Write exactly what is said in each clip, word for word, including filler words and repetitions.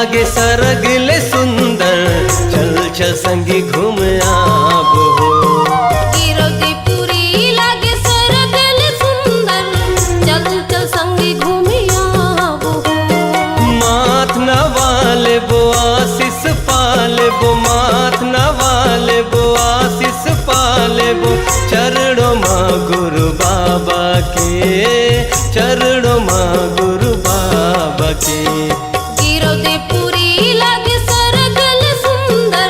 लागे सरग ले सुंदर, चल चल संगी घूम आबो हो। गिरौदपुरी लागे सरग ले सुंदर, चल चल संगी घूम आबो हो। माथ नवा लेबो आशीष पा लेबो, माथ नवा लेबो आशीष पा लेबो, चरणों मा गुरु बाबा के, चरणों मा गुरु बाबा के। गिरौदपुरी लागे सरग ले सुंदर,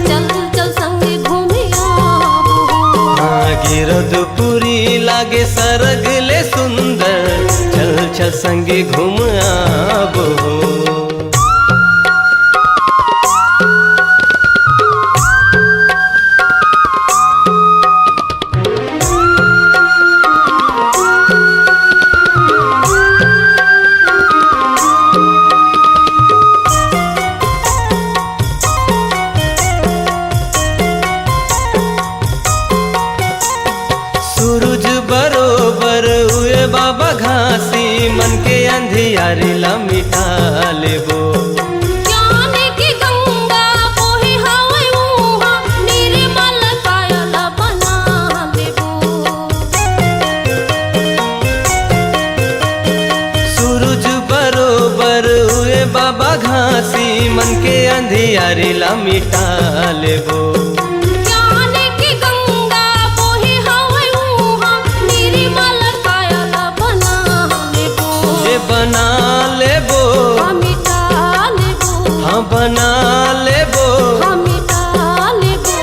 चल चल संग घूम आबो हो। हाँ, गिरौदपुरी लागे सरग ले सुंदर, चल चल संग घूम आबो हो। सूरज बरोबर उए बाबा घासी, मन के अंधियारी ला मिटा लेबो। ज्ञान के गंगा बोहे हवय उहाँ, निर्मल काया ला बना लेबो। सूरज बरोबर उए बाबा घासी, मन के अंधियारी ला मिटा लेबो। ज्ञान के गंगा बोहे हवय उहाँ, निर्मल काया ला बना लेबो। जे बना लेबो। हाँ, मिटा लेबो। हाँ, बना लेबो। हाँ, मिटा लेबो।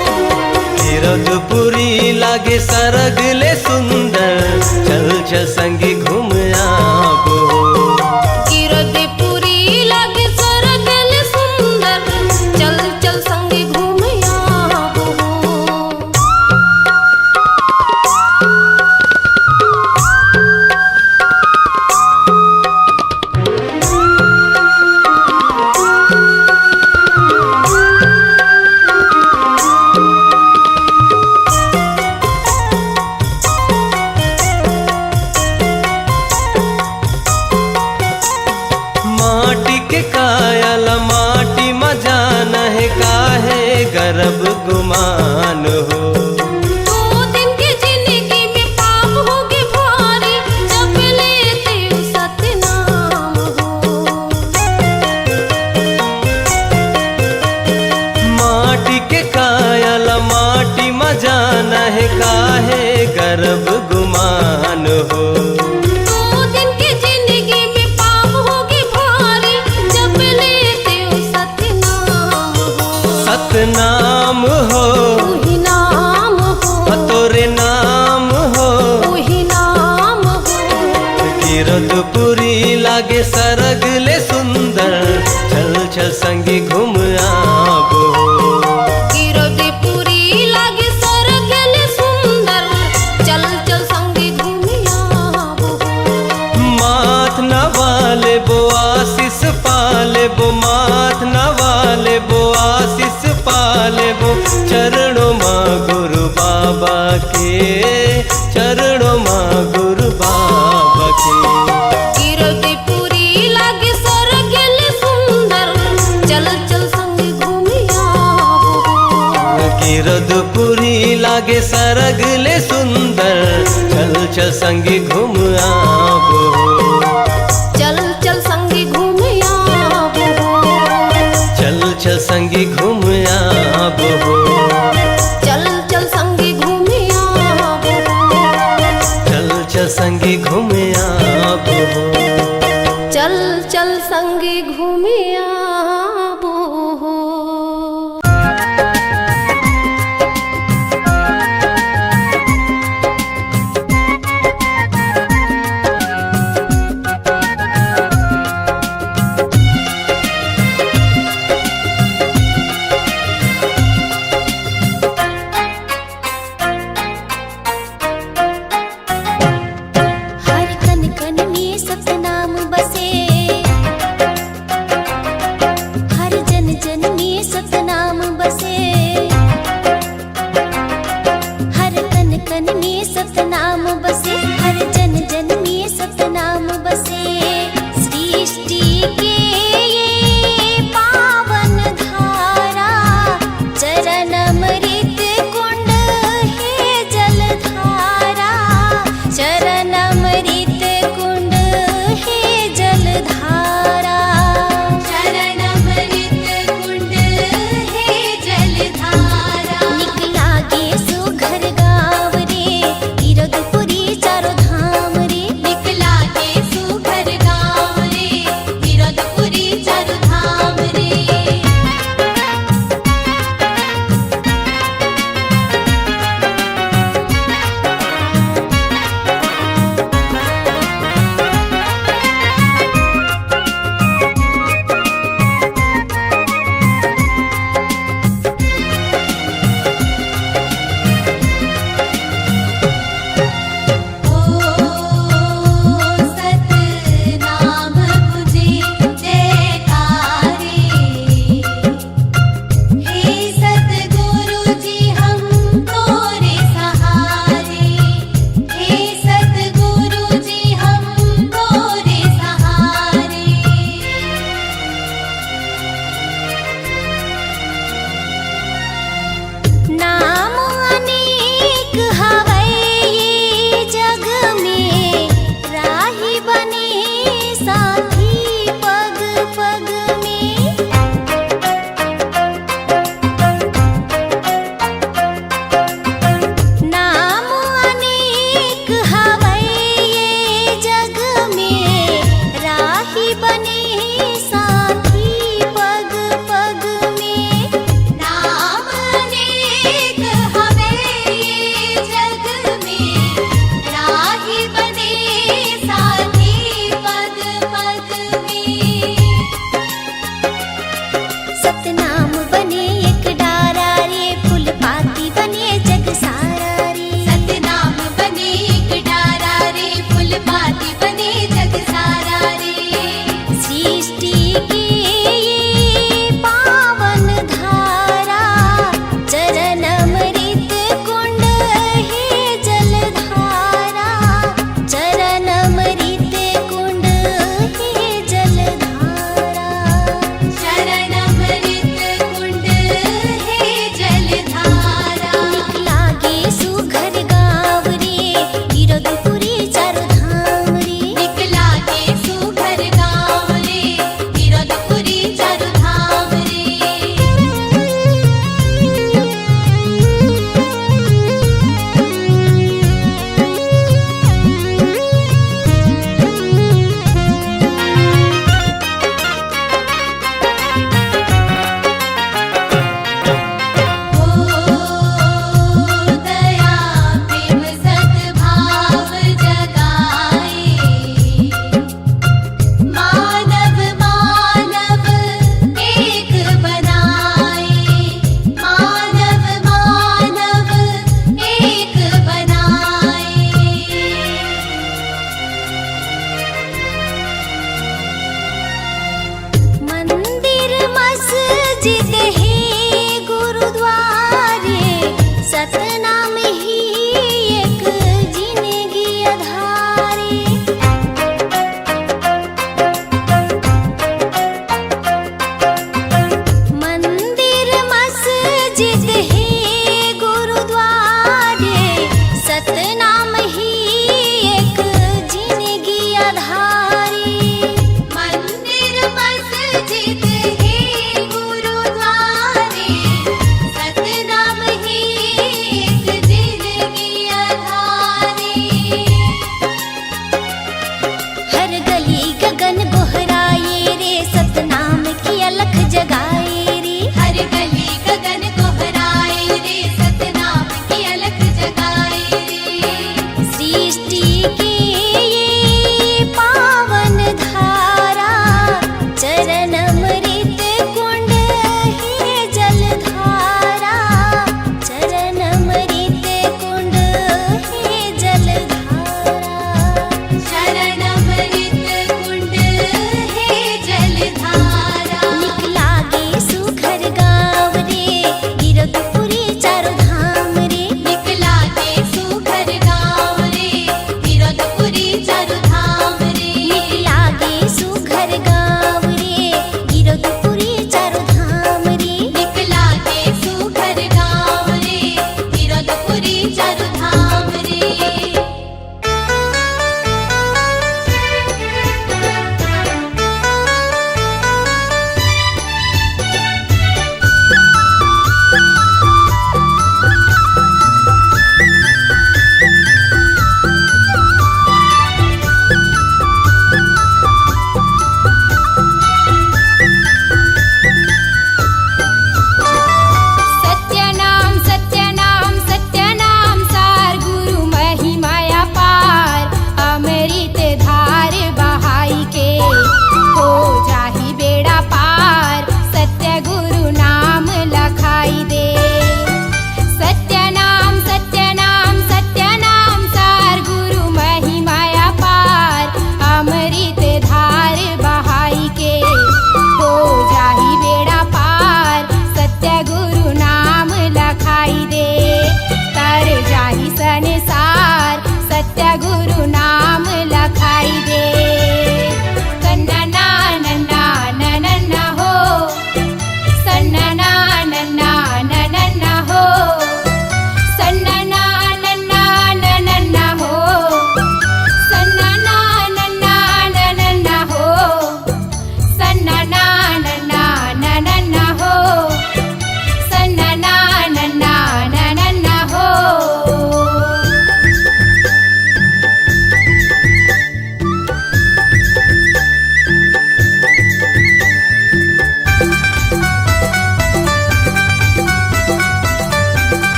गिरौदपुरी लागे सरग ले सुंदर, चल चल संगी घूम आबो। गिरौदपुरी लागे सरग ले सुंदर, चल चल संगी घूम आबो। माटी के काया ला माटी म जाना हे, काहे करब गुमान हो। दो दिन के जिंदगी में पाप होगे भारी, जप लेते सतनाम हो। माटी के काया ला माटी म जाना हे, काहे करब गुमान हो। दो दिन के जिंदगी में पाप होगे भारी, जप लेते सतनाम हो। सतनाम हो। उही नाम हो। हाँ, तोरे नाम हो। उही नाम हो। गिरौदपुरी लागे सरग ले सुंदर, चल चल संगी घूम आबो। गिरौदपुरी लागे सरग ले सुंदर, चल चल संगी घूम आबो। माथ नवा लेबो आशीष पा लेबो, माथ नवा लेबो आशीष पा लेबो, चरणों मा गुरु बाबा के, चरणों मा गुरु बाबा के। गिरौदपुरी लागे सरग ले सुंदर, चल चल संग घूम आबो। गिरौदपुरी लागे सरग ले सुंदर, चल चल संगी घूम आबो। चल चल संगी घूम आबो। चल चल संगी घूम आबो। चल चल संगी घूम आबो। चल चल संगी घूम आबो। चल चल संगी घूम आबो। हर कन कन में सतनाम बसे। सतनाम ही एक जिनगी आधारी। मंदिर मस्जिद हे गुरुद्वारे, सतनाम ही एक जिनगी आधारी। मंदिर मस्जिद हे गुरुद्वारे, सतनाम ही एक जिनगी आधारी। हर गली गगन गोहराए रे, सतनाम की अलख जगाए रे। हर गली गगन गोहराए रे, सतनाम की अलख जगाए रे। सृष्टि के ये पावन धारा, चरण अमृत कुंड हे जलधारा। चरण अमृत कुंड हे जलधारा। चरण अमृत कुंड हे जलधारा। निक लागे सुघर गाँव रे, गिरौदपुरी चारों धाम रे। निक लागे सुघर गाँव रे, गिरौदपुरी चारों धाम रे। निक लागे सुघर गाँव रे, गिरौदपुरी चारों धाम रे। निक लागे सुघर गाँव रे, गिरौदपुरी चारों धाम रे। सत्य नाम, सत्य नाम, सत्य नाम सार, गुरु महिमा अपार। अमृत धार बहाई के हो जाही बेड़ा पार। सत्य गुरु नाम लखाई दे। सत्य नाम, सत्य नाम, सत्य नाम सार, गुरु महिमा अपार। अमृत धार बहाई के हो जाही बेड़ा पार। सत्य गुरु नाम लखाई दे, तर जाही संसार। सत्य गुरु नाम लखाई दे। सन्ना ना नन्ना नन्ना हो। सन्ना ना नन्ना नन्ना हो। सन्ना ना नन्ना नन्ना हो। सन्ना ना नन्ना नन्ना हो। सन्ना ना नन्ना नन्ना हो। सन्ना ना नन्ना नन्ना हो।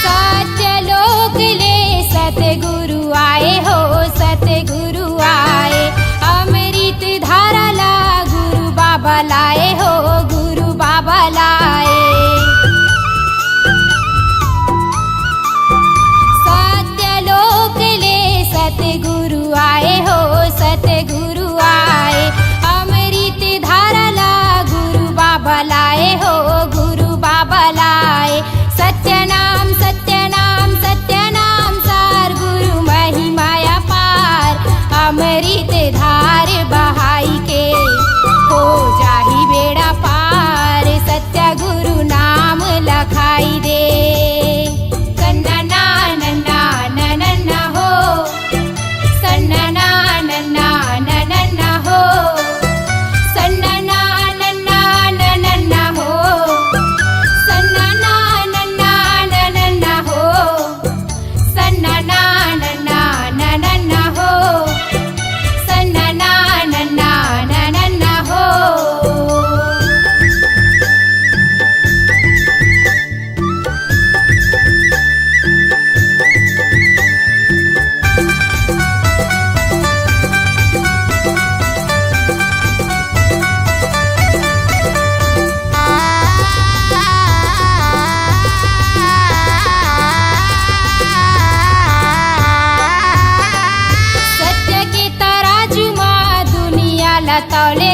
सत्य लोक ले सतगुरु आए हो, सतगुरु आए। अमृत धारा ला गुरु बाबा लाए हो, गुरु बाबा लाए। सत्य लोक ले सतगुरु आए हो, सतगुरु आए। अमृत धारा ला गुरु बाबा लाए हो, गुरु बाबा लाए। सत्य नाम, सत्य नाम, सत्य नाम सार, गुरु महिमा अपार। अमृत धार बहाई के हो जाही बेड़ा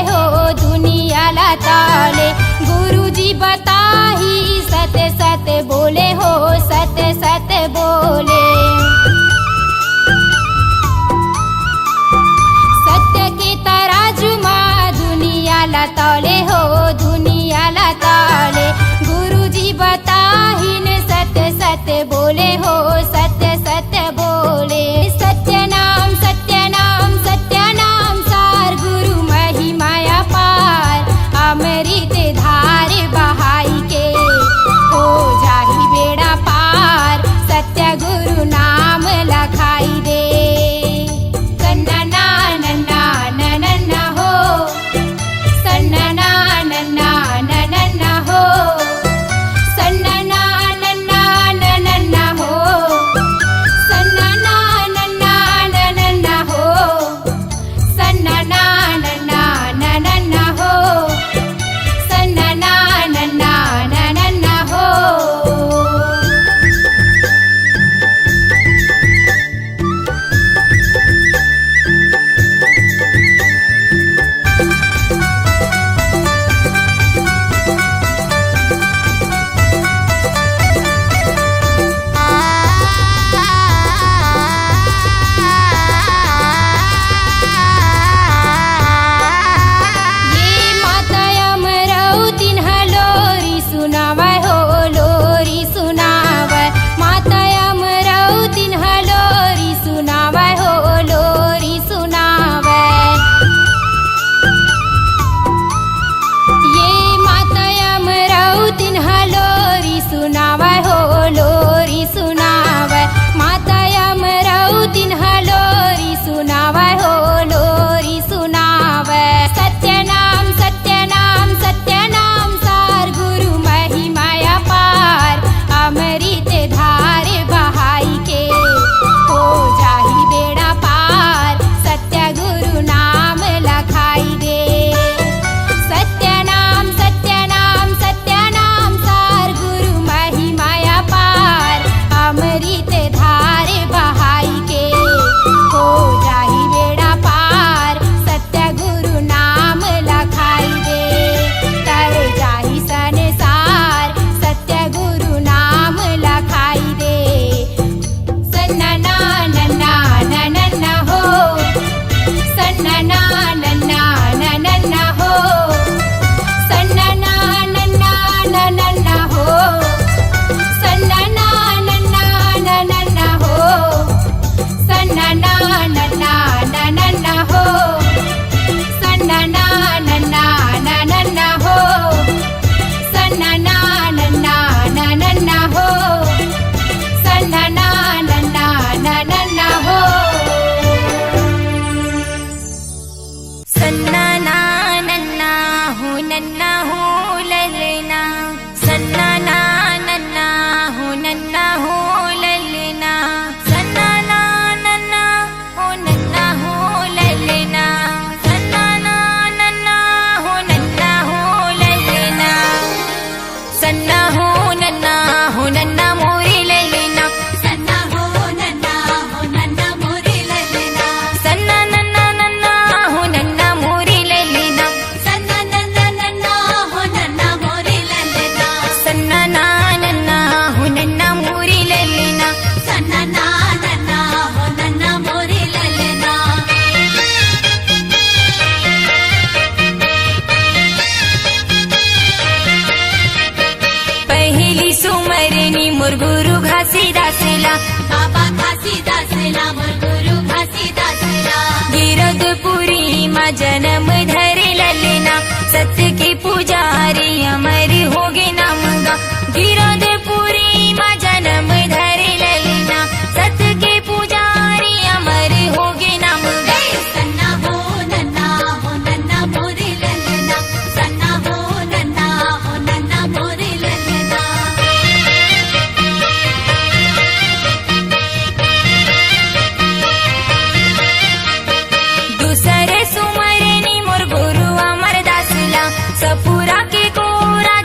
हो दुनिया ला तौले। गुरुजी बताही सत्य सत्य बोले हो, सत्य सत्य बोले। सत्य के तराजू मा दुनिया ला तौले हो, दुनिया ला तौले। गुरुजी बताहिन सत्य सत्य बोले हो, सत्य सत्य बोले। सत्य नाम, सत्य नाम, सत्य नाम सार, गुरु महिमा अपार। अमृत धार बहाई के हो जाही बेड़ा पार, सत्य गुरु नाम लखाई दे। सन्ना ना नन्ना नन्ना हो, सन्ना ना नन्ना नन्ना हो, सन्ना ना नन्ना नन्ना हो, सन्ना ना नन्ना नन्ना हो, सन्ना ना नन्ना नन्ना हो, सन्ना ना नन्ना नन्ना हो। ये माता अमरौतिन ह लोरी सुनावय हो, लोरी सुनावय। माता अमरौतिन ह लोरी सुनावय हो, लोरी सुनावय। ये माता अमरौतिन ह लोरी सुनावय हो, लोरी सुनावय। माता अमरौतिन ह लोरी सुनावय हो, लोरी सुनावय। सत्य नाम, सत्य नाम, सत्य नाम सार, गुरु महिमा अपार। अमृत धार बहाई के हो जाही बेड़ा पार, सत्य गुरु नाम लखाई दे। सत्य नाम, सत्य नाम, सत्य नाम सार, गुरु महिमा अपार। अमृत धार बहाई के हो जाही बेड़ा पार, सत्य गुरु नाम लखाई दे। तर जाही संसार, सत्य गुरु नाम लखाई दे। सन्ना ना नन्ना नन्ना हो, सन्ना ना नन्ना नन्ना हो, सन्ना ना नन्ना नन्ना हो, सन्ना ना नन्ना नन्ना हो, सन्ना ना नन्ना नन्ना हो, सन्ना ना नन्ना नन्ना हो। सन्ना ना नन्ना नन्ना हो, सन्ना ना नन्ना नन्ना हो। सन्ना ना नन्ना हो नन्ना हो ललना, सन्ना ना नन्ना हो नन्ना हो ललना, सन्ना ना नन्ना हो नन्ना हो ललना, सन्ना ना नन्ना हो नन्ना हो ललना। सन्ना हो नन्ना हो नन्ना मोरी ललना। सन्ना हो नन्ना हो नन्ना मोरी ललना। सन्ना नन्ना नन्ना हो नन्ना मोरी ललना। सन्ना नन्ना नन्ना हो नन्ना मोरी ललना। सन्ना ना नन्ना हो नन्ना मोरी ललना। सन्ना ना नन्ना हो नन्ना मोरी ललना। पहिली सुमरनी मोर गुरु घासीदास ला। बाबा घासीदास ला, मोर गुरु घासीदास ला। गिरौदपुरी मा जनम धरे ललना, सत्य के पुजारी अमर होगे नाम गा। गिरौदपुरी मा जनम धरे ललना, सत्य के पुजारी अमर होगे नाम गा। सन्ना हो नन्ना हो नन्ना मोरे ललना, सन्ना हो नन्ना हो नन्ना मोरे ललना। दूसरे सुमरनी मोर गुरु अमरदास ला, सपुरा के कोरा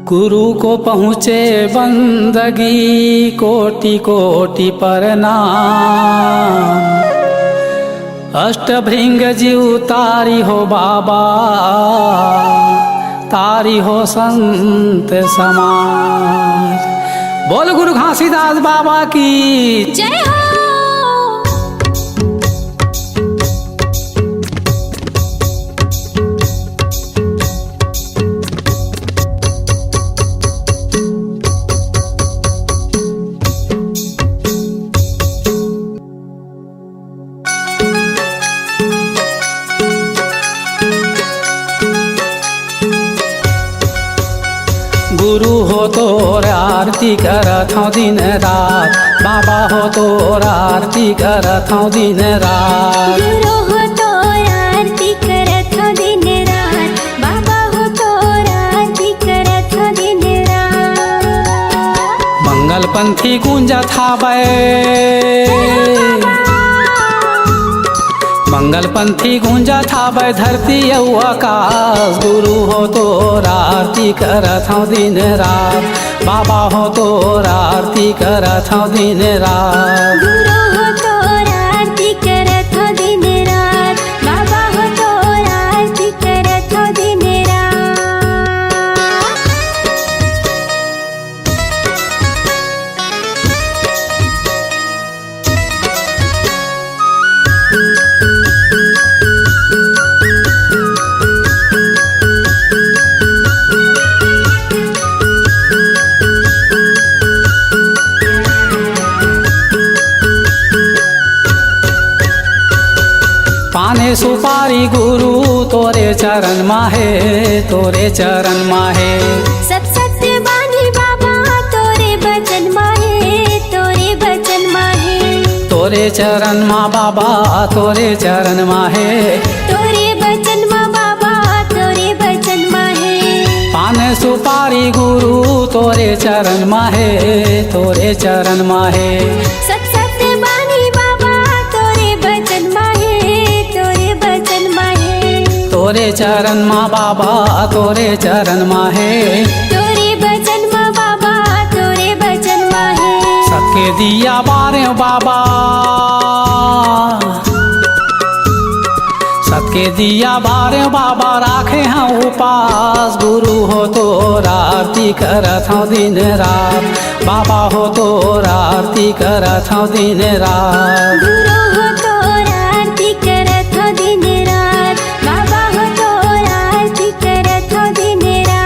गुरु को पहुँचे बंदगी, कोटि कोटि प्रणाम। अष्टभृंग जीव तारी हो बाबा, तारी हो संत समाज। बोल गुरु घासीदास बाबा की जय हो। गुरु हो तोर आरती करत हौं दिन रात, बाबा हो तोर आरती करत हौं दिन रात। गुरु हो तोर आरती करत हौं दिन रात, बाबा हो तोर आरती करत हौं दिन रात। मंगल पंथी गूंजत हावय, मंगल पंथी गूंजत हावय धरती अउ आकाश। गुरु हो तोर आरती करत हौं दिन रात, बाबा हो तोर आरती करत हौं दिन रात। गुरु हो तोर आरती करत हौं दिन रात, बाबा हो तोर आरती करत हौं दिन रात। पाने सुपारी गुरु तोरे चरण मा हे, तोरे चरण मा हे। सब सत्य बानी बाबा तोरे बचन मा हे, तोरे बचन मा हे। तोरे चरण मा बाबा, तोरे चरण मा हे। तोरे बचन मा बाबा, तोरे बचन मा हे। पान सुपारी गुरु तोरे चरण मा हे, तोरे चरण मा हे। सत सत्य बानी बाबा तोरे बचन मा हे, तोरे बचन मा हे। तोरे चरण मा बाबा, तोरे चरण मा हे। तोरे बचन मा बाबा, तोरे बचन मा हे। सत के दिया बारे बाबा, सत के दिया बारे बाबा, राखे हौं उपास। गुरु हो तोर आरती करत हौं दिन रात, बाबा हो तोर आरती करत हौं दिन रात। गुरु हो तोर आरती करत हौं दिन रात, बाबा हो तोर आरती करत हौं दिन रात।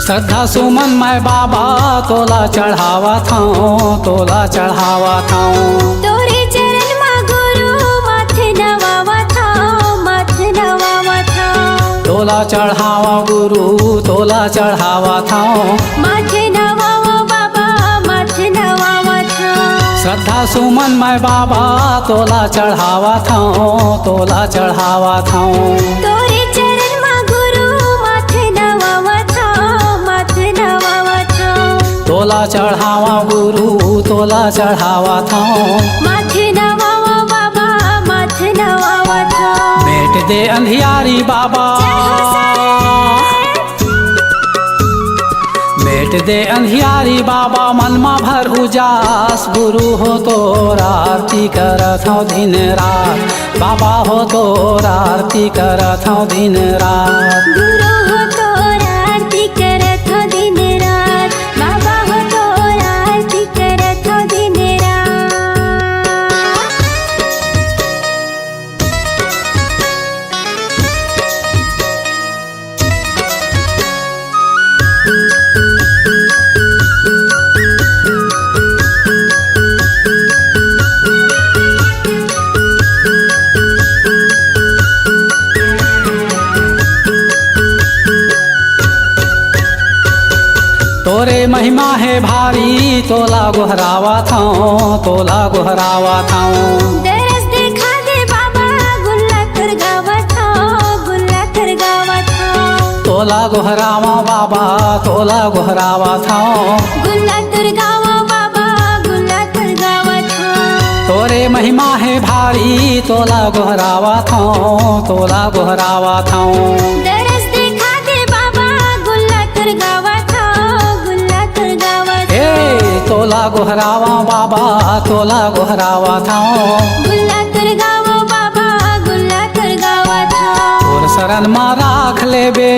श्रद्धा सुमन मैं बाबा तोला चढ़ावत हौं, तोला चढ़ावत हौं। तोरे चरण मा गुरु माथे नवावत हौं, माथे नवावत हौं। तोला चढ़ावत हौं गुरु, तोला चढ़ावत हौं। माथे नवावत हौं बाबा, माथे नवावत हौं। श्रद्धा सुमन मैं बाबा तोला चढ़ावत हौं, तोला चढ़ावत हौं। तोरे चरण मा गुरु माथे नवावत हौं, माथे नवावत हौं। तोला चढ़ावत हौं गुरु, तोला चढ़ावत हौं। माथे नवावत हौं बाबा, माथे नवावत हौं। मेट दे अंधियारी बाबा। जय हो साईं। मेट दे अंधियारी बाबा, मन मा भर उजास। गुरु हो तोर आरती करत हौं दिन रात, बाबा हो तोर आरती करत हौं दिन रात। गुरु हो तोर आरती करत हौं दिन रात, बाबा हो तोर आरती करत हौं दिन रात। तोला गोहरावत हंव, तोला गोहरावत हंव। दरस देखा दे बाबा, गुल्ला तोर गावत हंव, गुल्ला तोर गावत हंव। तोला गोहरावंव बाबा, तोला गोहरावत हंव। गुल्ला तोर गावंव बाबा, गुल्ला तोर गावत हंव। तोरे महिमा हे भारी, तोला गोहरावत हंव, तोला गोहरावत हंव। दरस देखा दे बाबा, गुल्ला तोर गावत हंव, गुल्ला तोर गावत हंव। ए, तोला गोहरावंव बाबा, तोला गोहरावत हंव। गुल्ला तोर गावंव बाबा, गुल्ला तोर गावत हंव। तोर शरण म राख लेबे।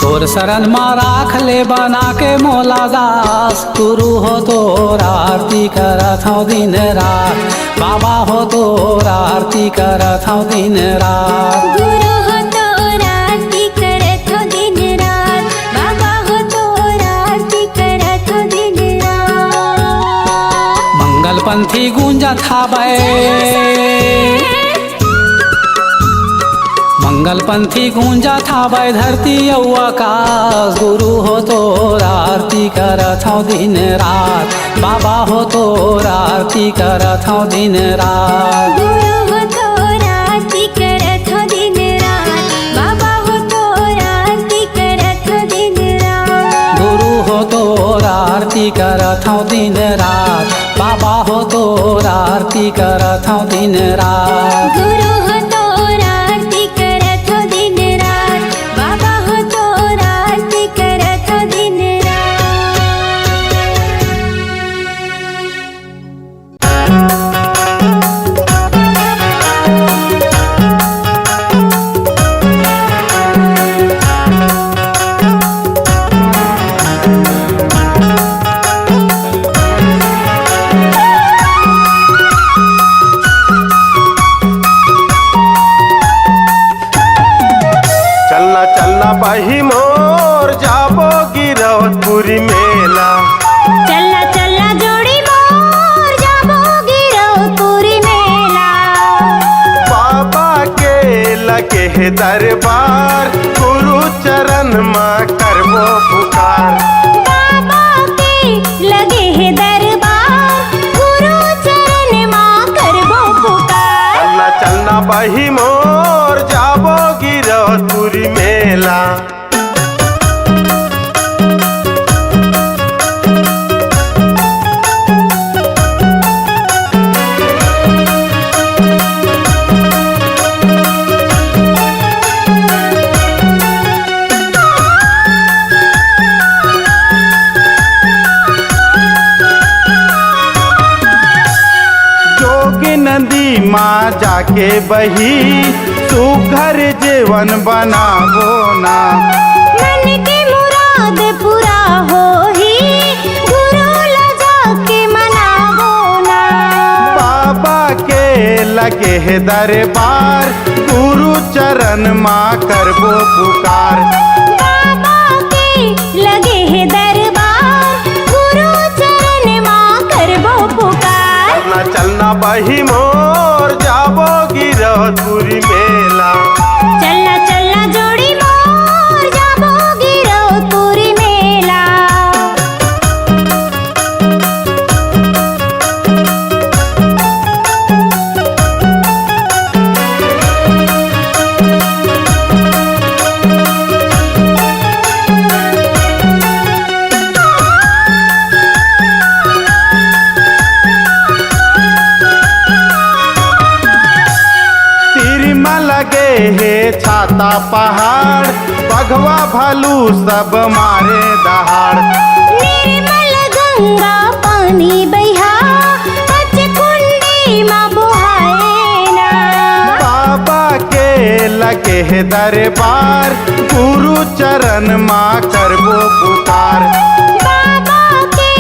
तोर शरण म राख ले बना के मोला दास, गुरु हो तोर आरती करत हंव दिन रात, बाबा हो तोर आरती करत हंव दिन रात। गुरु हो तोर आरती करत हंव दिन रात, बाबा हो तोर आरती करत हंव दिन रात। मंगल पंथी गूंजत हावय। मंगल पंथी गूंजत हावय धरती अउ आकाश, गुरु हो तोर आरती करत हंव दिन रात, बाबा हो तोर आरती करत हंव दिन रात। गुरु हो तोर आरती करत हंव दिन रात, बाबा हो तोर आरती करत हंव दिन रात। गुरु हो तोर आरती करत हंव दिन रात, बाबा हो तोर आरती करत हंव दिन रात। गुरु हो तोर आरती करत हंव दिन रात, बाबा हो तोर आरती करत हंव दिन रात। चलना चलना बही मोर, जाबो गिरौदपुरी मेला। चलना चलना जोड़ी मोर, जाबो गिरौदपुरी मेला। बाबा के लगे हे दरबार, गुरु चरण म करबो पुकार। बाबा के लगे हे दरबार, गुरु चरण म करबो पुकार। चलना चलना बही मोर, जाबो गिरौदपुरी मेला। जोगी नदी मा जाके बही, सुघर जेवन बनाबो ना। मन के मुराद पूरा होही, गुरु ला जाके मनाबो ना। बाबा के लगे हे दरबार, गुरु चरण मा करबो पुकार। बाबा के लगे हे दरबार, गुरु चरण मा करबो पुकार। चलना चलना बही मोर, जाबो गिरौदपुरी मेला। चलना चलना जोड़ी मोर, जाबो गिरौदपुरी मेला। तीर म लगे हे छाता पहाड़, बघवा भालू सब मारे दहाड़। निर्मल गंगा पानी बहिहा, पचकुंडी म बोहाए ना। बाबा के लगे हे दरबार, गुरु चरण म करबो पुकार। बाबा के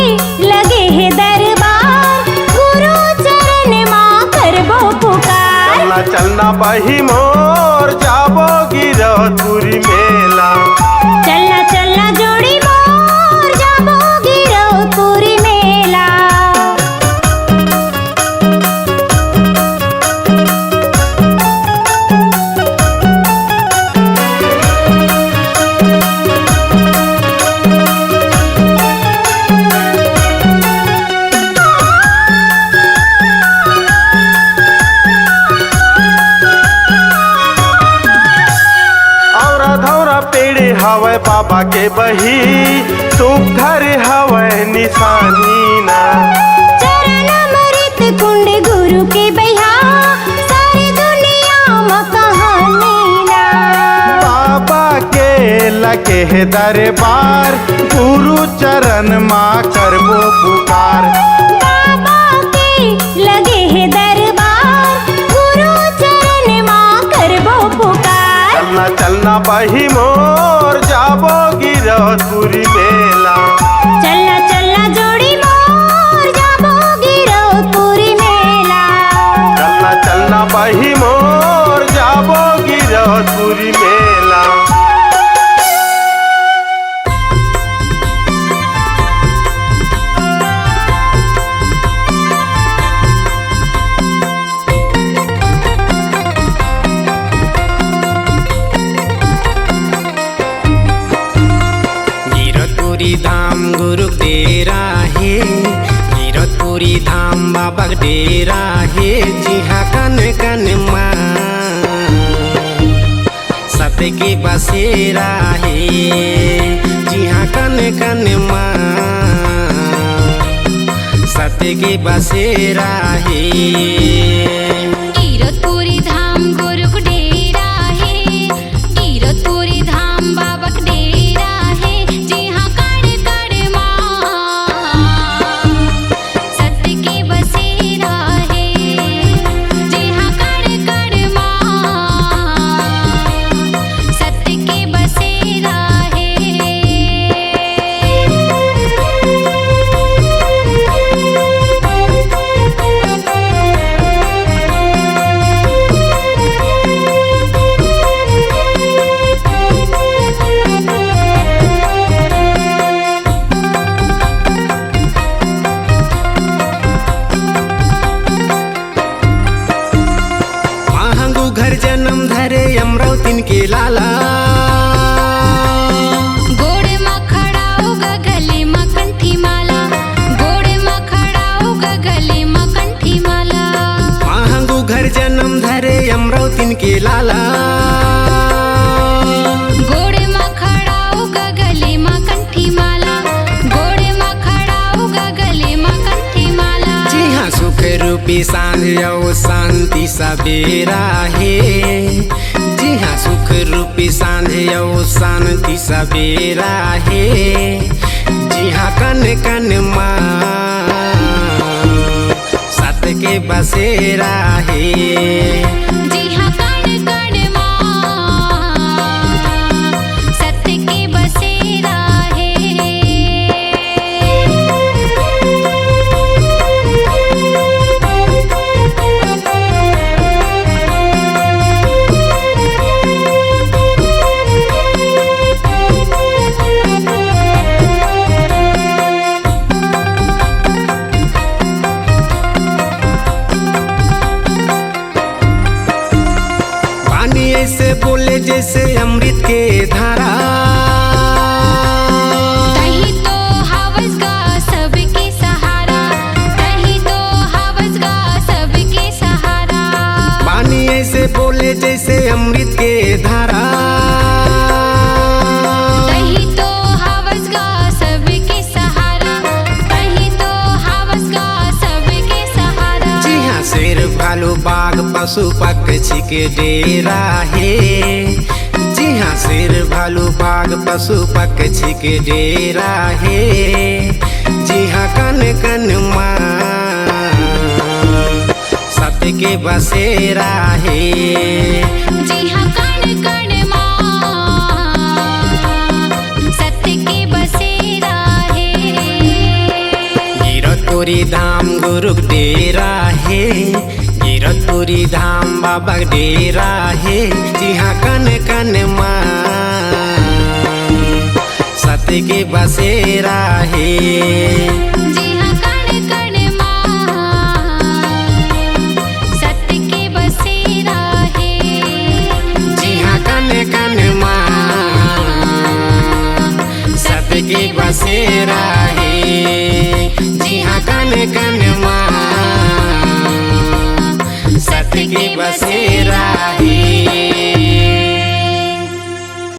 लगे हे दरबार, गुरु चरण म करबो पुकार। चलना चलना बही मोर, जाबो गिरौदपुरी मेला। चलना चलना जोड़ी मोर, जाबो गिरौदपुरी मेला। बाबा के बही सुघर हवय निशानी ना। चरण अमृत कुंड गुरु के बइहा, सारी दुनिया म कहानी ना। बाबा के लगे हे दरबार, गुरु चरण मा करबो पुकार। बाबा के लगे हे दरबार, गुरु चरण मा करबो पुकार। चलना चलना बही मोर, जाबो गिरौदपुरी मेला। चलना चलना जोड़ी मोर, जाबो गिरौदपुरी मेला। चलना चलना बही मोर, जाबो गिरौदपुरी मेला। गिरौदपुरी धाम गुरु के डेरा हे, गिरौदपुरी धाम बाबा के डेरा हे, जिहाँ कन कन मा सत्य के बसेरा हे, जिहाँ कन कन मा सत्य के बसेरा हे। गिरौदपुरी धाम गुरु के डेरा हे, गिरौदपुरी धाम बाबा के डेरा हे, जिहाँ कण कण मा सत्य के बसेरा हे, जिहाँ कण कण मा सत्य के बसेरा हे। महंगू घर जन्म धरे अमरावतिन के लाला। गोड़ म खड़ा होगा गले म कंठी माला, गोड़ म खड़ा होगा गले म कंठी माला। महंगू घर जन्म धरे अमरावतिन के लाला। गोड़ म खड़ा होगा गले म कंठी माला, गोड़ म खड़ा होगा गले म कंठी माला। जिहाँ सुख रूपी सांझ अउ शांति सबेरा हे, जिहाँ सुख रूपी सांझ अउ शांति सबेरा हे, जिहाँ कन कन मा सत्य के बसेरा हे। जिहाँ कण कण मा सत्य के बसेरा हे। पानी ऐसे बोले जैसे अमृत के धारा। तहीं तो हवस गा सबके सहारा, तहीं तो हवस गा सबके सहारा। पानी ऐसे बोले जैसे अमृत के धारा। तहीं तो हवस गा सबके सहारा, तहीं तो हवस गा सबके सहारा। जिहाँ शेर भालू बाघ पशु पक्षी के डेरा हे, जिहाँ शेर भालू बाघ पशु पक्षी के डेरा हे, जिहाँ कन कन मा सत्य के बसेरा हे। जिहाँ कण कण मा सत्य के बसेरा हे। गिरौदपुरी धाम गुरु के डेरा हे, गिरौदपुरी धाम बाबा के डेरा हे, जिहाँ कन कन मा सत्य के बसेरा हे। जिहाँ कण कण मा सत्य के बसेरा हे। जिहाँ कन कन मा सत्य के बसेरा हे। जिहाँ कन कन मा सत्य के बसेरा हे।